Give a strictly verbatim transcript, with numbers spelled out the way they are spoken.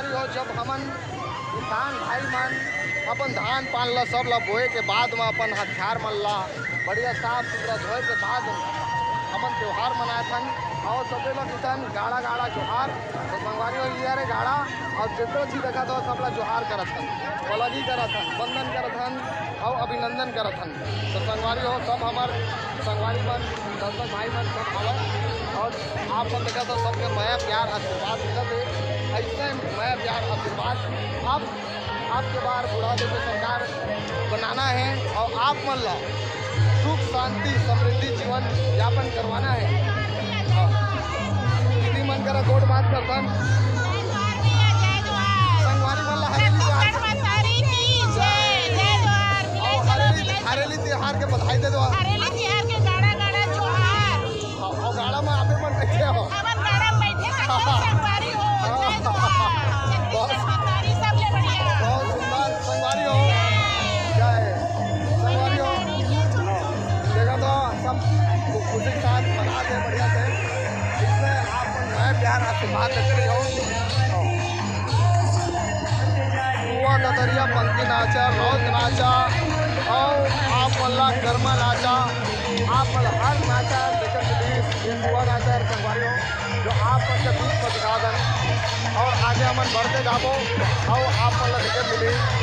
हो, जब हमन किसान भाई मन अपन धान पान ला, सब ला बोए के बाद म अपन हथियार मन ला बढ़िया साफ सुथरा धोए के बाद हमन त्योहार मनाथन। अउ सबे ला किथन गाड़ा गाड़ा जोहार। तो संगवारी हो, ये रे गाड़ा, अउ जितनो चीज देखत हो, सब ला जोहार करत हन, पलगी करत हन, वंदन करत हन, अउ अभिनंदन करत हन। तो संगवारी हो, सब हमर संगवारी मन, दर्शक भाई मन सब हवय, अउ आप मन देखत हो, सबके मया प्यार आशीर्वाद मिलत हे। ऐसे मया प्यार आशीर्वाद आप, आपके बार बुढ़ापे को सरकार बनाना है अउ आप मन ला सुख, शांति, समृद्धि जीवन यापन करवाना है। हाँ। दीदी मन करा गोठ बात करथन। संगवारी मन ला हरेली तिहार के, अउ हरेली, हरेली तिहार के बधाई दे दो। हरेली तिहार के गाड़ा गाड़ा जोहार। हाँ, अउ गाड़ा में आपे मन बैठे हो। हमन गाड़ा में बैठे हन, संगवारी हो, जय जोहार। छत्तीसगढ़ महतारी सबले बढ़िया। बहुत सुंदर संगवारी हो। जय संगवारी हो। देखा तो सब खुशी के साथ मना थे बढ़िया से। इसमें आप मन नया प्यार आशीर्वाद देते रहियो। सुआ ददरिया पंथी नाचा, रौत नाचा, अउ आप मन ला गरमा नाचा, आप मन ला हर नाचा देखे के बीच ये सुआ नाचा संगवारी हो, जो आप मन के बीच में दिखा दन। अउ आगे हमन बढ़ते जाबो, अउ आप मन ला देखे मिली।